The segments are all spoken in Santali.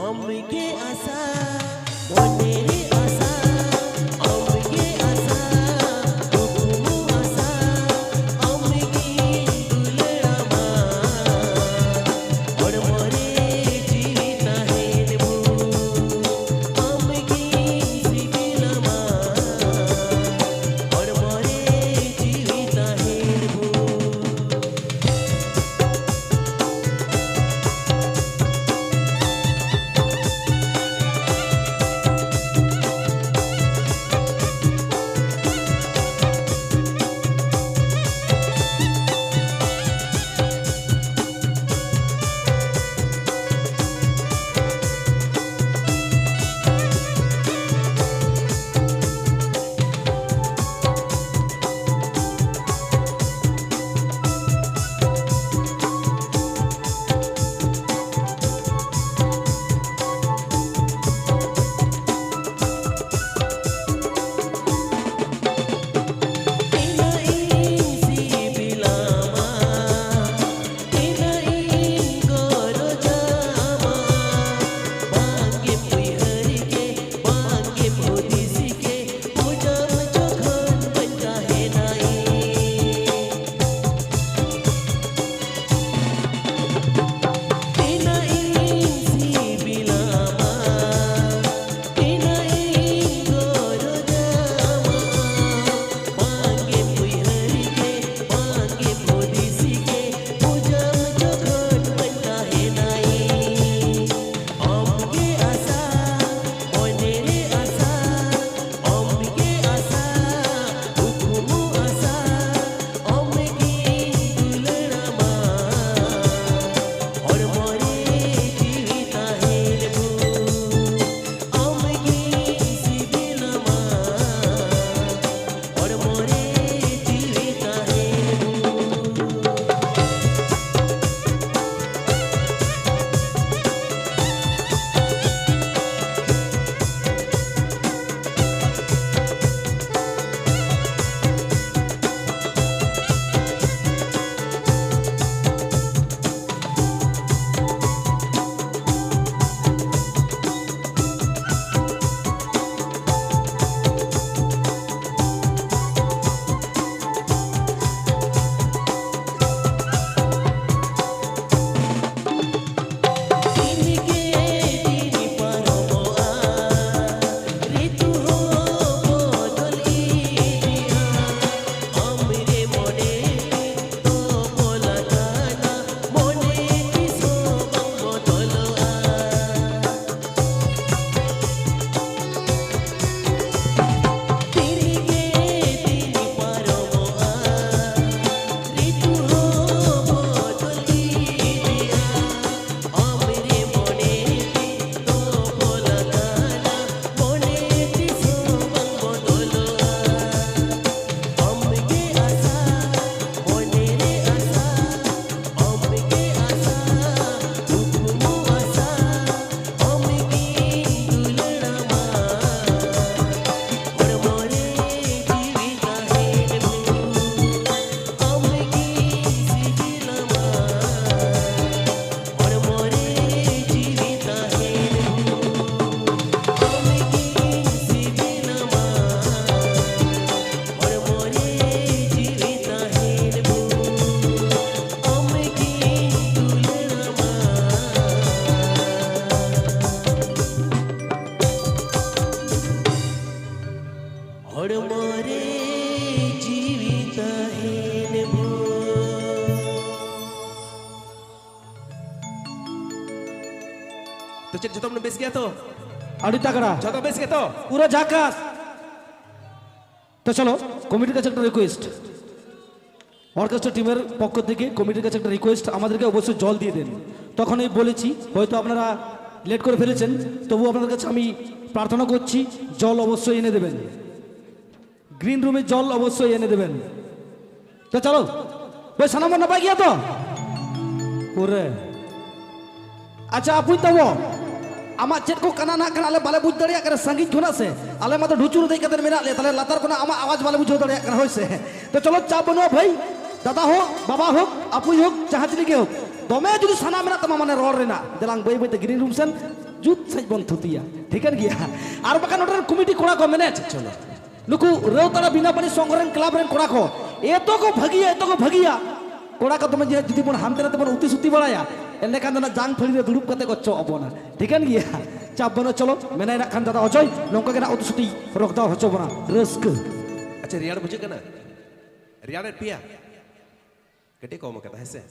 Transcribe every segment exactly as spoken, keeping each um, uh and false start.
ᱟᱢᱜᱮ ᱟᱥᱟ, ᱢᱚᱱᱮ ᱨᱮ ᱟᱥᱟ, ᱟᱢᱜᱮ ᱟᱥᱟ, ᱠᱩᱠᱢᱩ ᱟᱥᱟ, ᱟᱢᱜᱮ ᱫᱩᱞᱟᱹᱲᱟᱢᱟ᱾ ᱦᱚᱲᱢᱚ ᱨᱮ ᱡᱤᱣᱤ ᱛᱟᱦᱮᱱ ᱵᱷᱳᱨ, ᱟᱢᱜᱮ ᱥᱤᱵᱤᱞᱟᱢᱟ᱾ ᱦᱚᱲᱢᱚ ᱨᱮ ᱡᱤᱣᱤ ᱛᱟᱦᱮᱱ ᱵᱷᱳᱨ᱾ ᱪᱮᱫ ᱡᱚᱛᱚ ᱵᱚᱱ ᱵᱮᱥ ᱜᱮᱭᱟ ᱛᱚ? ᱟᱹᱰᱤ ᱛᱟᱜᱲᱟ᱾ ᱡᱚᱛᱚ ᱵᱮᱥ ᱜᱮᱭᱟ ᱛᱚ? পুরো ঝাকাস। তো চলো, কমিটির কাছে একটা রিকোয়েস্ট, অর্কেস্ট্রা টিমের পক্ষ থেকে কমিটির কাছে একটা রিকোয়েস্ট, আমাদেরকে অবশ্যই জল দিয়ে দেন। তখনই বলেছি, হয়তো আপনারা লেট করে ফেলেছেন, তবু আপনাদের কাছে আমি প্রার্থনা করছি, জল অবশ্যই এনে দেবেন। গ্রিন রুমে জল অবশ্যই এনে দেবেন। ᱛᱚ ᱪᱚᱞᱚ, ᱵᱮᱥ, ᱥᱟᱱᱟᱢ ᱵᱚᱱ ᱱᱟᱯᱟᱭ ᱜᱮᱭᱟ ᱛᱚ? ᱯᱩᱨᱟᱹ᱾ ᱟᱪᱪᱷᱟ, ᱟᱯᱩᱭ ᱛᱟᱵᱚ, ᱟᱢᱟᱜ ᱪᱮᱫ ᱠᱚ ᱠᱟᱱᱟ ᱱᱟᱜ ᱠᱷᱟᱱ ᱟᱞᱮ ᱵᱟᱞᱮ ᱵᱩᱡᱽ ᱫᱟᱲᱮᱭᱟᱜ ᱠᱟᱱᱟ, ᱥᱟᱺᱜᱤᱧ ᱠᱷᱚᱱᱟᱜ ᱥᱮ ᱟᱞᱮ ᱢᱟ ᱛᱚ ᱰᱷᱩᱪᱩ ᱨᱮ ᱫᱮᱡ ᱠᱟᱛᱮ ᱢᱮᱱᱟᱜ ᱞᱮᱭᱟ, ᱛᱟᱦᱞᱮ ᱞᱟᱛᱟᱨ ᱠᱷᱚᱱᱟᱜ ᱟᱢᱟᱜ ᱟᱣᱟᱡᱽ ᱵᱟᱞᱮ ᱵᱩᱡᱷᱟᱹᱣ ᱫᱟᱲᱮᱭᱟᱜ ᱠᱟᱱᱟ, ᱦᱳᱭ ᱥᱮ? ᱛᱚ ᱪᱚᱞᱚ, ᱪᱟᱯ ᱵᱟᱹᱱᱩᱜᱼᱟ ᱵᱷᱟᱹᱭ, ᱫᱟᱫᱟ ᱦᱳᱠ, ᱵᱟᱵᱟ ᱦᱳᱠ, ᱟᱯᱩᱭ ᱦᱳᱠ, ᱡᱟᱦᱟᱸ ᱪᱤᱞᱤ ᱜᱮ ᱦᱳᱠ, ᱫᱚᱢᱮ ᱡᱩᱫᱤ ᱥᱟᱱᱟ ᱢᱮᱱᱟᱜ ᱛᱟᱢᱟ ᱢᱟᱱᱮ ᱨᱚᱲ ᱨᱮᱱᱟᱜ, ᱫᱮᱞᱟᱝ ᱵᱟᱹᱭ ᱵᱟᱹᱭ ᱛᱮ ᱜᱨᱤᱱ ᱨᱩᱢ ᱥᱮᱱ ᱡᱩᱛ ᱥᱟᱺᱦᱤᱡ ᱵᱚᱱ ᱛᱷᱩᱛᱤᱭᱟ, ᱴᱷᱤᱠᱟᱹᱱ ᱜᱮᱭᱟ? ᱟᱨ ᱵᱟᱠᱷᱟᱱ ᱱᱚᱰᱮ ᱨᱮᱱ ᱠᱚᱢᱤᱴᱤ ᱠᱚᱲᱟ ᱠᱚ ᱢᱮᱱᱮᱡᱽ, ᱪᱚᱞᱚ᱾ ᱱᱩᱠᱩ ᱨᱟᱹᱣᱛᱟᱲᱟ ᱵᱤᱱᱟᱯᱟᱱᱤ ᱥᱚᱝᱜᱷᱚ ᱨᱮᱱ ᱠᱞᱟᱵᱽ ᱨᱮᱱ ᱠᱚᱲᱟ ᱠᱚ ᱮᱛᱚ ᱠᱚ ᱵᱷᱟᱹᱜᱤᱭᱟ, ᱮᱛᱚ ᱠᱚ ᱵᱷᱟᱹᱜᱤᱭᱟ᱾ ᱠᱚᱲᱟ ᱠᱚ ᱫᱚᱢᱮ ᱡᱩᱫᱤ ᱵᱚᱱ ᱦᱟᱱᱛᱮ ᱱᱟᱛᱮ ᱵᱚᱱ ᱩᱛᱤ ᱥᱩᱛᱤ ᱵᱟᱲᱟᱭᱟ, ᱮᱸᱰᱮᱠᱷᱟᱱ ᱫᱚ ᱚᱱᱟ ᱡᱟᱝ ᱯᱷᱟᱹᱲᱤ ᱨᱮ ᱫᱩᱲᱩᱵ ᱠᱟᱛᱮ ᱠᱚ ᱪᱚᱜ ᱟᱵᱚᱱᱟ᱾ ᱴᱷᱤᱠᱟᱹᱱ ᱜᱮᱭᱟ? ᱪᱟᱯ ᱵᱟᱹᱱᱩᱜ, ᱪᱚᱞᱚ, ᱢᱮᱱᱟᱭ ᱱᱟᱜ ᱠᱷᱟᱱ ᱫᱟᱫᱟ ᱚᱡᱚᱭ, ᱱᱚᱝᱠᱟ ᱜᱮ ᱱᱟᱜ ᱩᱛᱤ ᱥᱩᱛᱤ ᱨᱚᱜᱽᱫᱟᱣ ᱦᱚᱪᱚ ᱵᱚᱱᱟ᱾ ᱨᱟᱹᱥᱠᱟᱹ᱾ ᱟᱪᱪᱷᱟ, ᱨᱮᱭᱟᱲ ᱵᱩᱡᱷᱟᱹᱜ ᱠᱟᱱᱟ? ᱨᱮᱭᱟᱲᱮᱫ ᱯᱮᱭᱟ? ᱠᱟᱹᱴᱤᱡ ᱠᱚᱢ ᱟᱠᱟᱫᱟ, ᱦᱮᱸ ᱥᱮ?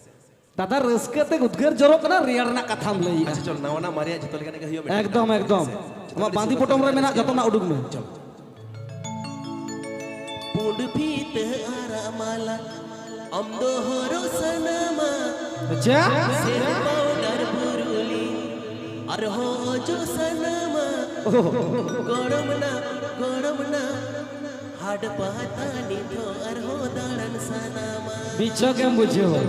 ᱫᱟᱫᱟ, ᱨᱟᱹᱥᱠᱟᱹ ᱛᱮ ᱩᱫᱽᱜᱟᱹᱨ ᱡᱚᱨᱚᱜ ᱠᱟᱱᱟ, ᱨᱮᱭᱟᱲ ᱨᱮᱱᱟᱜ ᱠᱟᱛᱷᱟᱢ ᱞᱟᱹᱭᱮᱜᱼᱟ᱾ ᱟᱪᱪᱷᱟ, ᱪᱚᱞᱚ, ᱱᱟᱣᱟ ᱱᱟᱜ ᱢᱟᱨᱮᱭᱟᱜ ᱡᱚᱛᱚ ᱞᱮᱠᱟᱱᱟᱜ ᱜᱮ ᱦᱩᱭᱩᱜᱼᱟ, ᱢᱤᱫᱴᱟᱝ ᱮᱠᱫᱚᱢ, ᱠᱟᱛᱷᱟ, ᱮᱠᱫᱚᱢ᱾ ᱦᱮᱸ ᱥᱮ? ᱡᱚᱛᱚ ᱟᱢᱟᱜ ᱠᱟᱹᱴᱤᱡ ᱵᱟᱸᱫᱤ ᱥᱩᱫᱷᱟᱹᱨ ᱯᱚᱴᱚᱢ ᱨᱮ ᱥᱩᱫᱷᱟᱹᱨ ᱢᱮᱱᱟᱜ ᱠᱟᱛᱮ ᱡᱚᱛᱚᱱᱟᱜ ᱩᱰᱩᱠ ᱢᱮ᱾ ᱪᱚᱞᱚ᱾ ᱯᱩᱸᱰ ᱯᱷᱤᱛᱟᱹ ᱟᱨᱟᱜ ᱢᱟᱞᱟ ᱟᱢ ᱫᱚ ᱦᱚᱨᱚᱜ ᱥᱟᱱᱟᱢᱟ᱾ ᱟᱪᱪᱷᱟ᱾ ᱥᱮᱱᱴ ᱯᱟᱣᱰᱟᱨ ᱵᱩᱨᱩᱞᱤ ᱟᱨᱦᱚᱸ ᱚᱡᱚᱜ ᱥᱟᱱᱟᱢᱟ᱾ ᱳᱦᱳ᱾ ᱜᱚᱲᱚᱢ ᱱᱟ, ᱜᱚᱲᱚᱢ ᱱᱟ, ᱦᱟᱴ ᱯᱟᱛᱟ ᱱᱤᱛᱚᱜ ᱟᱨᱦᱚᱸ ᱫᱟᱬᱟᱱ ᱥᱟᱱᱟᱢᱟ᱾ ᱢᱤᱫ ᱪᱷᱚᱠ ᱮᱢ ᱵᱩᱡᱷᱟᱹᱣᱟ᱾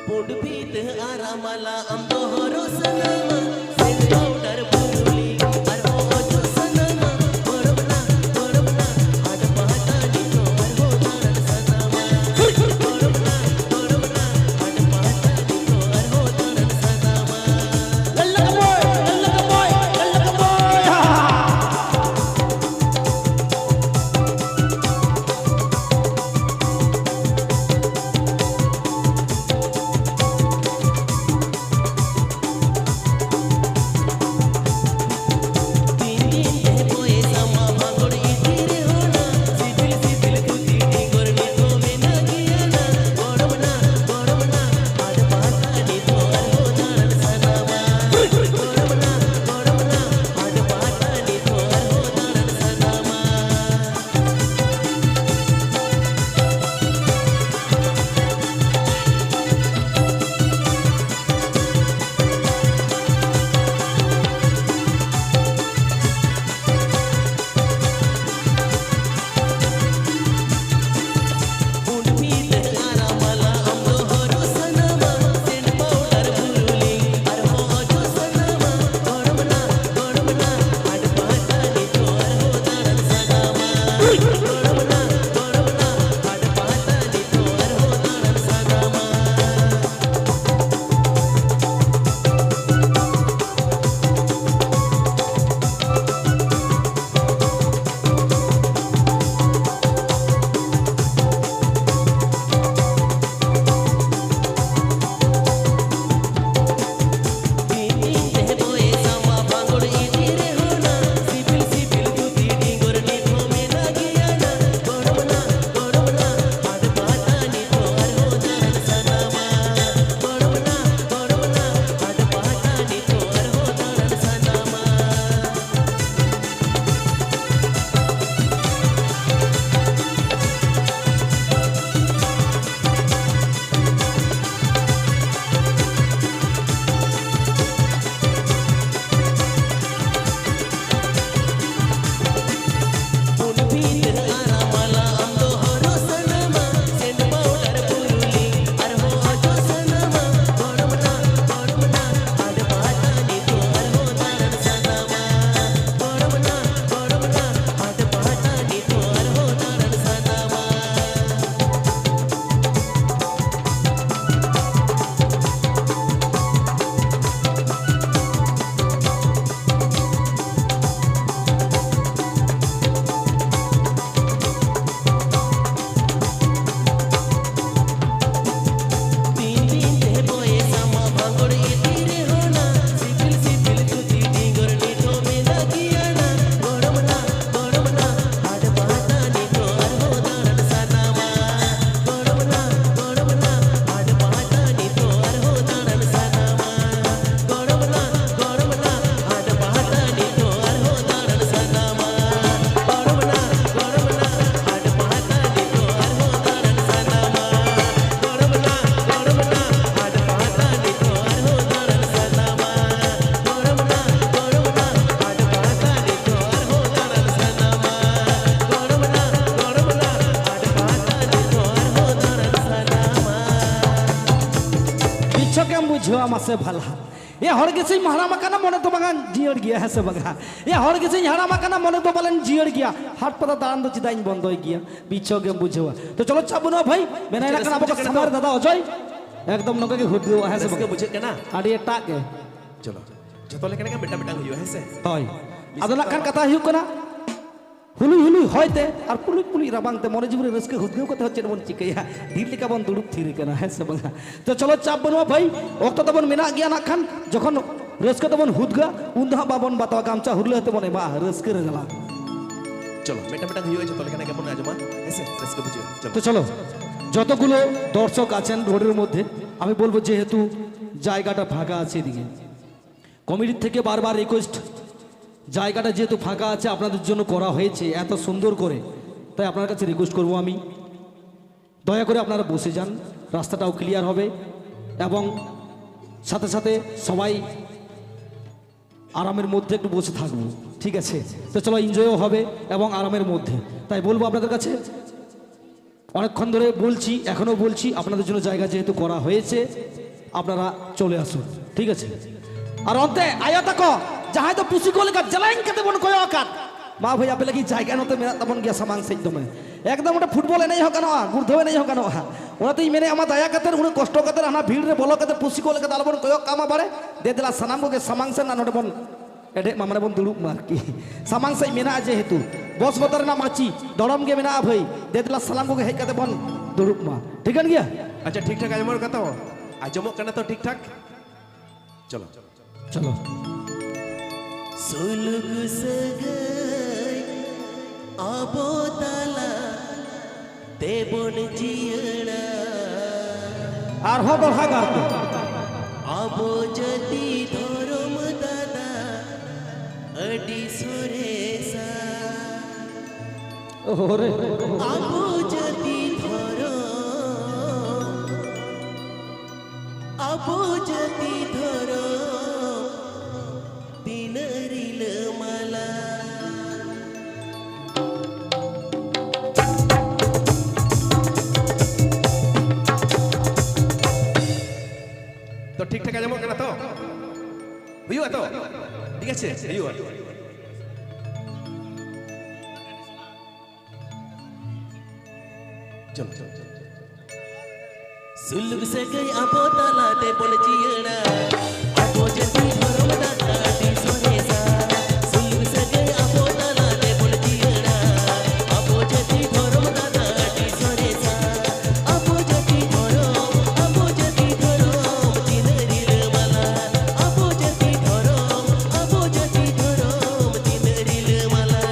ᱯᱩᱸᱰ ᱯᱷᱤᱛᱟᱹ ᱟᱨᱟᱜ ᱢᱟᱞᱟ ᱟᱢ ᱫᱚ ᱦᱚᱨᱚᱜ ᱥᱟᱱᱟᱢᱟ, ᱥᱮᱱᱴ ᱯᱟᱣᱰᱟᱨ ᱵᱩᱨᱩᱞᱤ ᱟᱨᱦᱚᱸ ᱚᱡᱚᱜ ᱥᱟᱱᱟᱢᱟ, ᱜᱚᱲᱚᱢ ᱱᱟ, ᱜᱚᱲᱚᱢ ᱱᱟ, ᱦᱟᱴ ᱯᱟᱛᱟ ᱱᱤᱛᱚᱜ ᱟᱨᱦᱚᱸ ᱫᱟᱬᱟᱱ ᱥᱟᱱᱟᱢᱟ᱾ ᱜᱚᱲᱚᱢ ᱱᱟ, ᱜᱚᱲᱚᱢ ᱱᱟ, ᱦᱟᱴ ᱯᱟᱛᱟ ᱱᱤᱛᱚᱜ ᱟᱨᱦᱚᱸ ᱫᱟᱬᱟᱱ ᱥᱟᱱᱟᱢᱟ᱾ ᱞᱟᱞᱞᱟ ᱠᱟᱢᱟᱭ, ᱞᱟᱞᱞᱟ ᱠᱟᱢᱟᱭ, ᱞᱟᱞᱞᱟ ᱠᱟᱢᱟᱭ, ᱦᱟ! ᱤᱪᱪᱷᱟ ᱠᱮᱢ ᱵᱩᱡᱷᱟᱹᱣᱟ ᱢᱟᱥᱮ ᱵᱷᱟᱞᱟ᱾ ᱮ ᱦᱚᱲ ᱜᱮᱥᱮᱧ ᱦᱟᱲᱟᱢ ᱟᱠᱟᱱᱟ, ᱢᱚᱱᱮ ᱫᱚ ᱵᱟᱝᱟ ᱡᱤᱭᱟᱹᱲ ᱜᱮᱭᱟ, ᱦᱮᱸ ᱥᱮ ᱵᱟᱝᱟ? ᱮ ᱦᱚᱲ ᱜᱮᱥᱮᱧ ᱦᱟᱲᱟᱢ ᱟᱠᱟᱱᱟ, ᱢᱚᱱᱮ ᱫᱚ ᱵᱟᱞᱮᱱ ᱡᱤᱭᱟᱹᱲ ᱜᱮᱭᱟ᱾ ᱦᱟᱴ ᱯᱟᱛᱟ ᱫᱟᱬᱟᱱ ᱫᱚ ᱪᱮᱫᱟᱜ ᱤᱧ ᱵᱚᱱᱫᱚᱭ ᱜᱮᱭᱟ? ᱵᱤᱪᱷᱚᱠ ᱜᱮᱢ ᱵᱩᱡᱷᱟᱹᱣᱟ᱾ ᱛᱚ ᱪᱚᱞᱚ, ᱪᱟᱯ ᱵᱟᱹᱱᱩᱜᱼᱟ ᱵᱷᱟᱹᱭ, ᱢᱮᱱᱟᱭ ᱨᱟᱹᱥᱠᱟᱹ ᱠᱟᱱᱟ ᱟᱵᱚ ᱠᱚ ᱵᱩᱡᱷᱟᱹᱜ ᱠᱟᱱᱟ ᱥᱟᱢᱟᱝ ᱨᱮ ᱛᱚ? ᱫᱟᱫᱟ ᱚᱡᱚᱭ᱾ ᱮᱠᱫᱚᱢ ᱱᱚᱝᱠᱟ ᱜᱮ ᱦᱩᱫᱽᱜᱟᱹᱣᱟ, ᱦᱮᱸ ᱥᱮ ᱨᱟᱹᱥᱠᱟᱹ ᱵᱟᱝᱟ? ᱵᱩᱡᱷᱟᱹᱜ ᱠᱟᱱᱟ? ᱟᱹᱰᱤ ᱮᱴᱟᱜ ᱜᱮ᱾ ᱪᱚᱞᱚ, ᱡᱚᱛᱚ ᱞᱮᱠᱟᱱᱟᱜ ᱜᱮ ᱢᱤᱫᱴᱟᱝ ᱢᱤᱫᱴᱟᱝ ᱦᱩᱭᱩᱜᱼᱟ, ᱦᱮᱸ ᱥᱮ? ᱦᱳᱭ᱾ ᱟᱫᱚ ᱱᱟᱜ ᱠᱷᱟᱱ ᱠᱟᱛᱷᱟ ᱦᱩᱭᱩᱜ ᱠᱟᱱᱟ, ᱦᱩᱞᱩᱭ ᱦᱩᱞᱩᱭ ᱦᱚᱭ ᱛᱮ ᱟᱨ ᱯᱩᱞᱩᱭ ᱯᱩᱞᱩᱭ ᱨᱟᱵᱟᱝ ᱛᱮ ᱢᱚᱱᱮ ᱡᱤᱣᱤ ᱨᱮ ᱨᱟᱹᱥᱠᱟᱹ ᱦᱩᱫᱽᱜᱟᱹᱣ ᱠᱟᱛᱮ ᱦᱚᱸ ᱪᱮᱫ ᱵᱚᱱ ᱪᱤᱠᱟᱹᱭᱟ? ᱰᱷᱤᱨ ᱞᱮᱠᱟ ᱵᱚᱱ ᱫᱩᱲᱩᱵ ᱛᱷᱤᱨ ᱠᱟᱱᱟ, ᱦᱮᱸ ᱥᱮ ᱵᱟᱝᱟ? ᱛᱚ ᱪᱚᱞᱚ, ᱪᱟᱯ ᱵᱟᱹᱱᱩᱜᱼᱟ ᱵᱷᱟᱹᱭ, ᱚᱠᱛᱚ ᱛᱟᱵᱚᱱ ᱢᱮᱱᱟᱜ ᱜᱮᱭᱟ ᱱᱟᱜ ᱠᱷᱟᱱ, ᱡᱚᱠᱷᱚᱱ ᱨᱟᱹᱥᱠᱟᱹ ᱛᱟᱵᱚᱱ ᱦᱩᱫᱽᱜᱟᱹ, ᱩᱱ ᱫᱚ ᱦᱟᱸᱜ ᱵᱟᱵᱚᱱ ᱵᱟᱛᱟᱣᱟ, ᱜᱟᱢᱪᱷᱟ ᱦᱩᱨᱞᱟᱹ ᱛᱮᱵᱚᱱ ᱮᱢᱟᱜᱼᱟ, ᱨᱟᱹᱥᱠᱟᱹ ᱨᱮ ᱜᱟᱞᱟ᱾ চলো, মেটা মেটা হইও, যত লেখানে কেমন আজমা, এসে, রেস্কে বুঝিও, চলো। তো চলো, যতগুলো দর্শক আছেন রোডের মধ্যে, আমি বলবো যেহেতু জায়গাটা ফাঁকা আছে এদিকে, কমিটির থেকে বারবার রিকোয়েস্ট, জায়গাটা যেহেতু ফাঁকা আছে, আপনাদের জন্য করা হয়েছে এত সুন্দর করে, তাই আপনার কাছে রিকোয়েস্ট করব আমি, দয়া করে আপনারা বসে যান, রাস্তাটাও ক্লিয়ার হবে এবং সাথে সাথে সবাই আরামের মধ্যে একটু বসে থাকবো। ঠিক আছে, তো চলো, এনজয়ও হবে এবং আরামের মধ্যে। তাই বলবো আপনাদের কাছে, অনেকক্ষণ ধরে বলছি, এখনো বলছি, আপনাদের জন্য জায়গা যেহেতু করা হয়েছে, আপনারা চলে আসুন। ঠিক আছে? ᱟᱨ ᱚᱱᱛᱮ ᱟᱭᱳ ᱛᱟᱠᱚ, ᱡᱟᱦᱟᱸᱭ ᱫᱚ ᱯᱩᱥᱤ ᱠᱚ ᱞᱮᱠᱟ ᱡᱮᱞᱮᱧ ᱠᱟᱛᱮ ᱵᱚᱱ ᱠᱚᱭᱚᱜ ᱟᱠᱟᱫ, ᱢᱟ ᱵᱷᱟᱹᱭ, ᱟᱯᱮ ᱞᱟᱹᱜᱤᱫ ᱡᱟᱭᱜᱟ ᱱᱚᱛᱮ ᱢᱮᱱᱟᱜ ᱛᱟᱵᱚᱱ ᱜᱮᱭᱟ ᱥᱟᱢᱟᱝ ᱥᱮᱫ ᱫᱚᱢᱮ᱾ ᱮᱠᱫᱚᱢ ᱚᱸᱰᱮ ᱯᱷᱩᱴᱵᱚᱞ ᱮᱱᱮᱡ ᱦᱚᱸ ᱜᱟᱱᱚᱜᱼᱟ, ᱜᱩᱲᱫᱷᱟᱹᱣ ᱮᱱᱮᱡ ᱦᱚᱸ ᱜᱟᱱᱚᱜᱼᱟ᱾ ᱚᱱᱟᱛᱮᱧ ᱢᱮᱱᱮᱫᱼᱟ, ᱢᱟ ᱫᱟᱭᱟ ᱠᱟᱛᱮ ᱩᱱᱟᱹᱜ ᱠᱚᱥᱴᱚ ᱠᱟᱛᱮ ᱦᱟᱱᱟ ᱵᱷᱤᱲ ᱨᱮ ᱵᱚᱞᱚ ᱠᱟᱛᱮ ᱯᱩᱥᱤ ᱠᱚ ᱞᱮᱠᱟ ᱫᱚ ᱟᱞᱚᱵᱚᱱ ᱠᱚᱭᱚᱜ ᱠᱟᱜ ᱢᱟ ᱵᱟᱲᱮ᱾ ᱫᱮ ᱫᱮᱞᱟ ᱥᱟᱱᱟᱢ ᱠᱚᱜᱮ ᱥᱟᱢᱟᱝ ᱥᱮᱫ ᱱᱚᱰᱮ ᱵᱚᱱ ᱮᱰᱮᱡ ᱢᱟ, ᱢᱟᱱᱮ ᱵᱚᱱ ᱫᱩᱲᱩᱵ ᱢᱟ ᱟᱨᱠᱤ᱾ ᱥᱟᱢᱟᱝ ᱥᱮᱫ ᱢᱮᱱᱟᱜᱼᱟ ᱡᱮᱦᱮᱛᱩ, ᱵᱚᱥ ᱵᱚᱛᱚᱨ ᱨᱮᱱᱟᱜ ᱢᱟᱹᱪᱤ ᱫᱚᱲᱚᱢ ᱜᱮ ᱢᱮᱱᱟᱜᱼᱟ ᱵᱷᱟᱹᱭ᱾ ᱫᱮ ᱫᱮᱞᱟ ᱥᱟᱱᱟᱢ ᱠᱚᱜᱮ ᱦᱮᱡ ᱠᱟᱛᱮ ᱵᱚᱱ ᱫᱩᱲᱩᱵ ᱢᱟ᱾ ᱴᱷᱤᱠᱟᱹᱱ ᱜᱮᱭᱟ? ᱟᱪᱪᱷᱟ, ᱴᱷᱤᱠ ᱴᱷᱟᱠ ᱟᱸᱡᱚᱢᱚᱜ ᱠᱟᱱᱟ ᱛᱚ? ᱟᱸᱡᱚᱢᱚᱜ ᱠᱟᱱᱟ ᱛᱚ ᱴᱷᱤᱠ ᱴᱷᱟᱠ? ᱪᱚᱞᱚ᱾ ᱪᱚᱞᱚ᱾ ᱥᱩᱞᱩᱠ ᱥᱟᱹᱜᱟᱹᱭ ᱟᱵᱚ ᱛᱟᱞᱟ ᱛᱮᱵᱚᱱ ᱡᱤᱭᱟᱹᱲᱟ᱾ ᱟᱨᱦᱚᱸ ᱫᱚᱦᱲᱟ ᱜᱟᱨ ᱛᱮ᱾ ᱟᱵᱚ ᱡᱟᱹᱛᱤ ᱫᱷᱚᱨᱚᱢ ᱫᱟᱫᱟ ᱟᱹᱰᱤ ᱥᱚᱨᱮᱥᱟ᱾ ᱳᱦᱳ ᱨᱮ᱾ ᱟᱵᱚ ᱡᱟᱹᱛᱤ ᱫᱷᱚᱨᱚᱢ, ᱟᱵᱚ ᱡᱟᱹᱛᱤ ᱫᱷᱚᱨᱚᱢ ᱛᱤᱱᱟᱹᱜ ᱨᱤᱞᱟᱹᱢᱟᱞᱟ᱾ ᱛᱚ, ᱴᱷᱤᱠ ᱴᱷᱟᱠ ᱟᱸᱡᱚᱢᱚᱜ ᱠᱟᱱᱟ ᱛᱚ? ᱦᱩᱭᱩᱜᱼᱟ ᱛᱚ? ᱴᱷᱤᱠ ᱟᱪᱷᱮ, ᱦᱩᱭᱩᱜᱼᱟ᱾ ᱪᱚᱞᱚ, ᱪᱚᱞᱚ, ᱪᱚᱞᱚ, ᱪᱚᱞᱚ᱾ ᱥᱩᱞᱩᱠ ᱥᱟᱹᱜᱟᱹᱭ ᱟᱵᱚ ᱛᱟᱞᱟ ᱛᱮᱵᱚᱱ ᱡᱤᱭᱟᱹᱲᱟ᱾ ᱟᱵᱚ ᱡᱟᱹᱛᱤ ᱫᱷᱚᱨᱚᱢ ᱫᱟᱫᱟ ᱟᱹᱰᱤ ᱥᱚᱨᱮᱥᱟ᱾ ᱥᱩᱞᱩᱠ ᱥᱟᱹᱜᱟᱹᱭ ᱟᱵᱚ ᱛᱟᱞᱟ ᱛᱮᱵᱚᱱ ᱡᱤᱭᱟᱹᱲᱟ᱾ ᱟᱵᱚ ᱡᱟᱹᱛᱤ ᱫᱷᱚᱨᱚᱢ ᱫᱟᱫᱟ ᱟᱹᱰᱤ ᱥᱚᱨᱮᱥᱟ᱾ ᱟᱵᱚ ᱡᱟᱹᱛᱤ ᱫᱷᱚᱨᱚᱢ, ᱟᱵᱚ ᱡᱟᱹᱛᱤ ᱫᱷᱚᱨᱚᱢ ᱛᱤᱱᱟᱹᱜ ᱨᱤᱞᱟᱹᱢᱟᱞᱟ᱾ ᱟᱵᱚ ᱡᱟᱹᱛᱤ ᱫᱷᱚᱨᱚᱢ, ᱟᱵᱚ ᱡᱟᱹᱛᱤ ᱫᱷᱚᱨᱚᱢ ᱛᱤᱱᱟᱹᱜ ᱨᱤᱞᱟᱹᱢᱟᱞᱟ᱾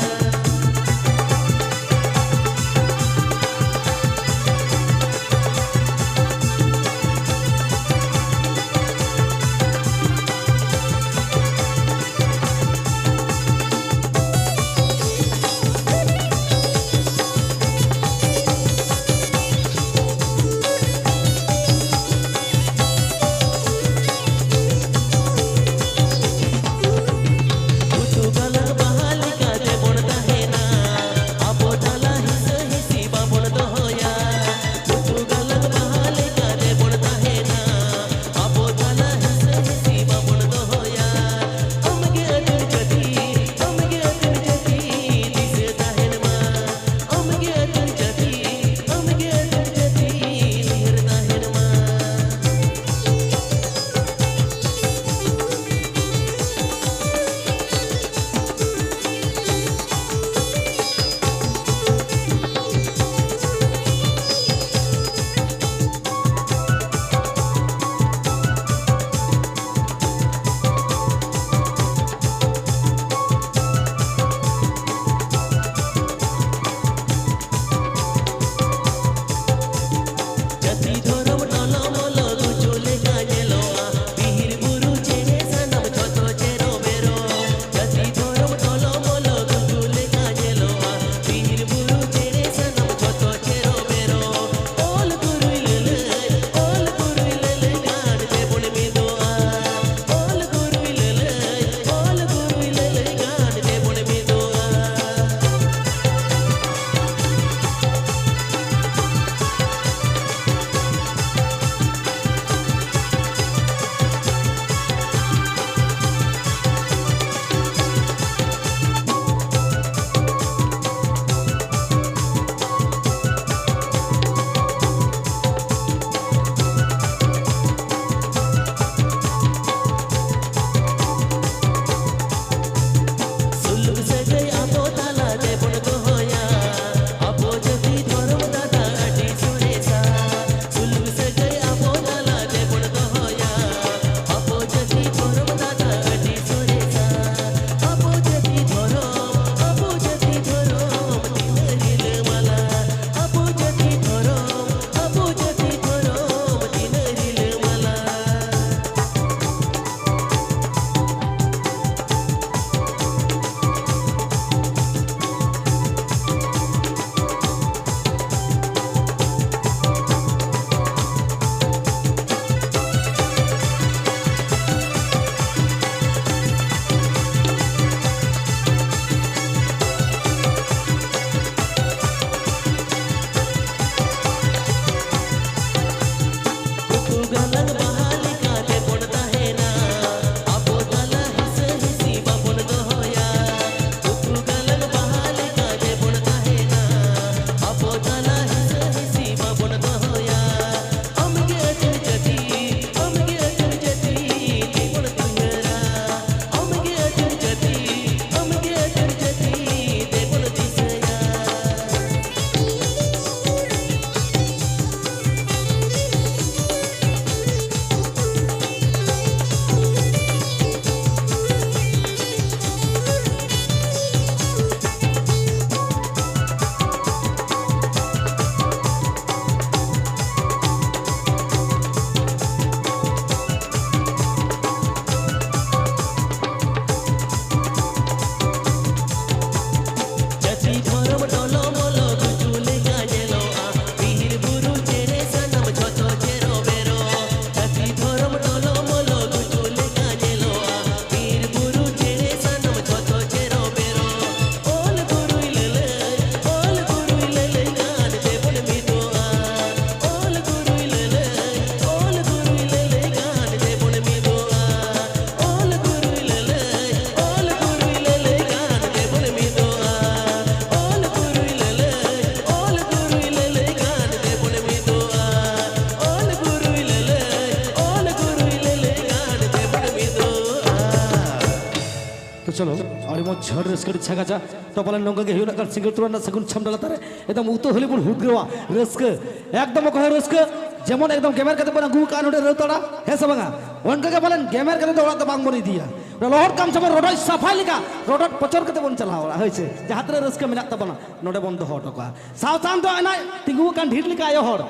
ᱡᱷᱟᱹᱲ ᱨᱟᱹᱥᱠᱟᱹ ᱟᱹᱰᱤ ᱪᱷᱟᱜᱟᱪᱟ᱾ ᱛᱚ ᱯᱟᱞᱮᱱ ᱱᱚᱝᱠᱟ ᱜᱮ ᱦᱩᱭᱩᱜ ᱠᱟᱱ ᱥᱤᱸᱜᱟᱹᱲ ᱛᱚᱨᱟ ᱨᱮᱱᱟᱜ ᱥᱟᱹᱜᱩᱱ ᱪᱷᱟᱢᱰᱟ ᱞᱟᱛᱟᱨ ᱨᱮ ᱮᱠᱫᱚᱢ ᱩᱛᱟᱹ ᱦᱚᱞᱤ ᱵᱚᱱ ᱦᱩᱫᱽᱜᱟᱹᱣᱟ᱾ ᱨᱟᱹᱥᱠᱟᱹ ᱮᱠᱫᱚᱢ ᱚᱠᱚᱭ ᱦᱚᱸ ᱨᱟᱹᱥᱠᱟᱹ ᱡᱮᱢᱚᱱ ᱮᱠᱫᱚᱢ ᱜᱮᱢᱮᱨ ᱠᱟᱛᱮ ᱵᱚᱱ ᱟᱹᱜᱩ ᱟᱠᱟᱫᱼᱟ ᱱᱚᱰᱮ ᱨᱟᱹᱣᱛᱟᱲᱟ, ᱦᱮᱸ ᱥᱮ ᱵᱟᱝᱟ? ᱚᱱᱠᱟ ᱜᱮ ᱯᱟᱞᱮᱱ ᱜᱮᱢᱮᱨ ᱠᱟᱛᱮ ᱫᱚ ᱚᱲᱟᱜ ᱫᱚ ᱵᱟᱝ ᱵᱚᱱ ᱤᱫᱤᱭᱟ᱾ ᱚᱱᱟ ᱞᱚᱦᱚᱫ ᱠᱟᱢᱪᱟ ᱵᱚᱱ ᱨᱚᱰᱚᱡ ᱥᱟᱯᱷᱟᱭ ᱞᱮᱠᱟ ᱨᱚᱰᱚᱡ ᱯᱚᱪᱚᱨ ᱠᱟᱛᱮ ᱵᱚᱱ ᱪᱟᱞᱟᱣ ᱚᱲᱟᱜ, ᱦᱳᱭ ᱥᱮ? ᱡᱟᱦᱟᱸ ᱛᱤᱱᱟᱹᱜ ᱨᱟᱹᱥᱠᱟᱹ ᱢᱮᱱᱟᱜ ᱛᱟᱵᱚᱱᱟ ᱱᱚᱰᱮ ᱵᱚᱱ ᱫᱚᱦᱚ ᱦᱚᱴᱚ ᱠᱟᱜᱼᱟ᱾ ᱥᱟᱶ ᱥᱟᱶ ᱫᱚ ᱮᱱᱟᱭ ᱛᱤᱸᱜᱩ ᱟᱠᱟᱱ ᱰᱷᱤᱨ ᱞᱮᱠᱟ ᱟᱭᱳ ᱦᱚᱲ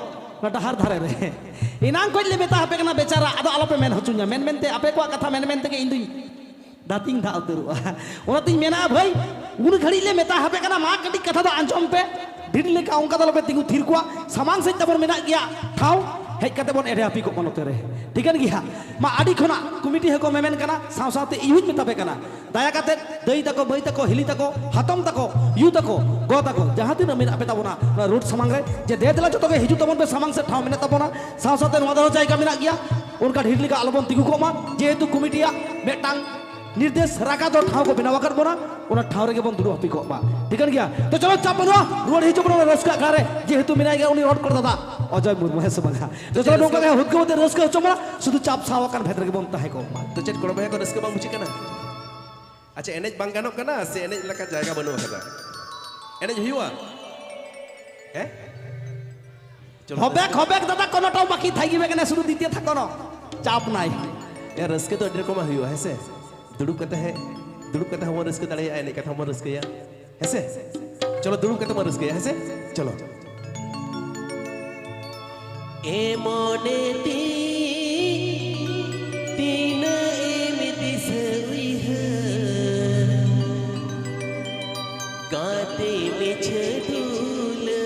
ᱚᱱᱟ ᱰᱟᱦᱟᱨ ᱫᱷᱟᱨᱮ ᱨᱮ᱾ ᱮᱱᱟᱝ ᱠᱷᱚᱡ ᱞᱮ ᱢᱮᱛᱟ ᱦᱟᱯᱮ ᱠᱟᱱᱟ ᱵᱮᱪᱟᱨᱟ, ᱟᱫᱚ ᱟᱞᱚᱯᱮ ᱢᱮᱱ ᱦᱚᱪᱚᱧᱟ, ᱢᱮᱱ ᱢᱮᱱᱛᱮ ᱟᱯᱮ ᱠᱚᱣᱟᱜ ᱠᱟᱛᱷᱟ ᱢᱮᱱ ᱢᱮᱱ ᱛᱮᱜᱮ ᱤᱧ ᱫᱩᱧ ᱫᱟᱹᱛᱤᱧ ᱫᱟᱜ ᱩᱛᱟᱹᱨᱚᱜᱼᱟ᱾ ᱚᱱᱟᱛᱤᱧ ᱢᱮᱱᱟ ᱵᱷᱟᱹᱭ, ᱩᱱ ᱜᱷᱟᱹᱲᱤᱡ ᱞᱮ ᱢᱮᱛᱟ ᱦᱟᱯᱮ ᱠᱟᱱᱟ, ᱢᱟ ᱠᱟᱹᱴᱤᱡ ᱠᱟᱛᱷᱟ ᱫᱚ ᱟᱸᱡᱚᱢ ᱯᱮ, ᱰᱷᱤᱨ ᱞᱮᱠᱟ ᱚᱱᱠᱟ ᱫᱚ ᱟᱞᱚᱯᱮ ᱛᱤᱸᱜᱩ ᱛᱷᱤᱨ ᱠᱚᱜᱼᱟ᱾ ᱥᱟᱢᱟᱝ ᱥᱮᱫ ᱛᱟᱵᱚᱱ ᱢᱮᱱᱟᱜ ᱜᱮᱭᱟ ᱴᱷᱟᱶ, ᱦᱮᱡ ᱠᱟᱛᱮ ᱵᱚᱱ ᱮᱲᱮ ᱦᱟᱹᱯᱤ ᱠᱚᱜ ᱢᱟ ᱱᱚᱛᱮ ᱨᱮ, ᱴᱷᱤᱠᱟᱹᱱ ᱜᱮᱭᱟ? ᱢᱟ ᱟᱹᱰᱤ ᱠᱷᱚᱱᱟᱜ ᱠᱚᱢᱤᱴᱤ ᱦᱚᱸᱠᱚ ᱢᱮᱢᱮᱱ ᱠᱟᱱᱟ, ᱥᱟᱶ ᱥᱟᱶᱛᱮ ᱤᱧ ᱦᱚᱸᱧ ᱢᱮᱛᱟ ᱯᱮ ᱠᱟᱱᱟ, ᱫᱟᱭᱟ ᱠᱟᱛᱮ ᱫᱟᱹᱭ ᱛᱟᱠᱚ, ᱵᱟᱹᱭ ᱛᱟᱠᱚ, ᱦᱤᱞᱤ ᱛᱟᱠᱚ, ᱦᱟᱛᱚᱢ ᱛᱟᱠᱚ, ᱭᱩ ᱛᱟᱠᱚ, ᱜᱚ ᱛᱟᱠᱚ, ᱡᱟᱦᱟᱸ ᱛᱤᱱᱟᱹᱜ ᱢᱮᱱᱟᱜ ᱯᱮ ᱛᱟᱵᱚᱱᱟ ᱚᱱᱟ ᱨᱳᱰ ᱥᱟᱢᱟᱝ ᱨᱮ, ᱡᱮ ᱫᱮ ᱫᱮᱞᱟ ᱡᱚᱛᱚ ᱜᱮ ᱦᱤᱡᱩᱜ ᱛᱟᱵᱚᱱ ᱯᱮ, ᱥᱟᱢᱟᱝ ᱥᱮᱫ ᱴᱷᱟᱶ ᱢᱮᱱᱟᱜ ᱛᱟᱵᱚᱱᱟ᱾ ᱥᱟᱶ ᱥᱟᱶᱛᱮ ᱱᱚᱣᱟ ᱫᱷᱟᱨᱮ ᱡᱟᱭᱜᱟ ᱢᱮᱱᱟᱜ ᱜᱮᱭᱟ, ᱚᱱᱠᱟ ᱰᱷᱮᱨ ᱞᱮᱠᱟ ᱟᱞᱚᱵᱚᱱ ᱛᱤᱸᱜᱩ ᱠᱚᱜ ᱢᱟ, ᱡᱮᱦᱮᱛᱩ ᱠᱚᱢᱤᱴᱤᱭᱟᱜ ᱢᱤᱫᱴᱟᱝ ᱱᱤᱨᱫᱮᱥ ᱨᱟᱠᱟ ᱫᱚ ᱴᱷᱟᱶ ᱠᱚ ᱵᱮᱱᱟᱣ ᱟᱠᱟᱫ ᱵᱚᱱᱟ, ᱚᱱᱟ ᱴᱷᱟᱶ ᱨᱮᱜᱮ ᱵᱚᱱ ᱫᱩᱲᱩᱵ ᱦᱟᱹᱯᱤ ᱠᱚᱜ ᱢᱟ, ᱴᱷᱤᱠᱟᱹᱱ ᱜᱮᱭᱟ? ᱛᱚ ᱪᱚᱞᱚ ᱪᱟᱯ ᱵᱟᱹᱱᱩᱜᱼᱟ, ᱨᱩᱣᱟᱹᱲ ᱦᱤᱡᱩᱜ ᱵᱚᱱ ᱚᱱᱟ ᱨᱟᱹᱥᱠᱟᱹ ᱟᱠᱷᱲᱟ ᱨᱮ, ᱡᱮᱦᱮᱛᱩ ᱢᱮᱱᱟᱭ ᱜᱮᱭᱟ ᱩᱱᱤ ᱨᱚᱲ ᱠᱚᱨ ᱫᱟᱫᱟ ᱚᱡᱚᱭ ᱢᱩᱨᱢᱩ, ᱦᱮᱸ ᱥᱮ ᱵᱟᱝᱟ? ᱛᱚ ᱪᱚᱞᱚ ᱱᱚᱝᱠᱟ ᱜᱮ ᱦᱩᱫᱽᱜᱟᱹᱣ ᱟᱛᱮ ᱨᱟᱹᱥᱠᱟᱹ ᱦᱚᱪᱚ ᱵᱚᱱᱟ, ᱥᱩᱫᱷᱩ ᱪᱟᱯ ᱥᱟᱶ ᱟᱠᱟᱱ ᱵᱷᱮᱫ ᱨᱮᱜᱮ ᱵᱚᱱ ᱛᱟᱦᱮᱸ ᱠᱚᱜ ᱢᱟ᱾ ᱛᱚ ᱪᱮᱫ ᱠᱚᱲᱟ ᱵᱚᱭᱦᱟ ᱠᱚ ᱨᱟᱹᱥᱠᱟᱹ ᱵᱟᱝ ᱵᱩᱡᱷᱟᱹᱜ ᱠᱟᱱᱟ? ᱟᱪᱪᱷᱟ, ᱮᱱᱮᱡ ᱵᱟᱝ ᱜᱟᱱᱚᱜ ᱠᱟᱱᱟ ᱥᱮ ᱮᱱᱮᱡ ᱞᱮᱠᱟ ᱡᱟᱭᱜᱟ ᱵᱟᱹᱱᱩᱜ ᱟᱠᱟᱫᱟ? ᱮᱱᱮᱡ ᱦᱩᱭᱩᱜᱼᱟ? ᱦᱮᱸ? ᱪᱚᱞᱚ, ᱦᱚᱵᱮᱠ, ᱨᱟᱹᱥᱠᱟᱹ᱾ ᱦᱚᱵᱮᱠ ᱫᱟᱫᱟ, ᱠᱳᱱᱳᱴᱟᱜ ᱵᱟᱹᱠᱤ ᱛᱷᱟᱭᱜᱤ ᱵᱮᱜ ᱮᱱᱮ ᱥᱩᱫᱷᱩ ᱫᱤᱛᱤᱭᱚ ᱛᱷᱟ ᱠᱳᱱᱳ ᱪᱟᱯ ᱱᱟᱭ᱾ ᱮ, ᱨᱟᱹᱥᱠᱟᱹ ᱫᱚ ᱟᱹᱰᱤ ᱨᱚᱠᱚᱢᱟᱜ ᱦᱩᱭᱩᱜᱼᱟ, ᱦᱮᱸ ᱥᱮ? ᱫᱩᱲᱩᱵ ᱠᱟᱛᱮ ᱦᱮ-, ᱫᱩᱲᱩᱵ ᱠᱟᱛᱮ ᱦᱚᱸᱵᱚᱱ ᱨᱟᱹᱥᱠᱟᱹ ᱫᱟᱲᱮᱭᱟᱜᱼᱟ, ᱮᱱᱮᱡ ᱠᱟᱛᱮ ᱦᱚᱸᱵᱚᱱ ᱨᱟᱹᱥᱠᱟᱹᱭᱟ, ᱦᱮᱸ ᱥᱮ? ᱪᱚᱞᱚ, ᱫᱩᱲᱩᱵ ᱠᱟᱛᱮ ᱵᱚᱱ ᱨᱟᱹᱥᱠᱟᱹᱭᱟ, ᱦᱮᱸ ᱥᱮ? ᱪᱚᱞᱚ᱾ ᱮ ᱢᱚᱱᱮ ᱛᱤ ᱛᱤᱱᱟᱹᱜ ᱮᱢ ᱫᱤᱥᱟᱹ ᱩᱭᱦᱟᱹᱨ ᱜᱟᱛᱮ ᱢᱤᱪᱷᱟᱹ ᱫᱩᱞᱟᱹᱲ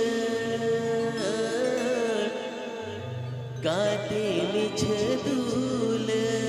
ᱜᱟᱛᱮ ᱢᱤᱪᱷᱟᱹ ᱫᱩᱞᱟᱹᱲ᱾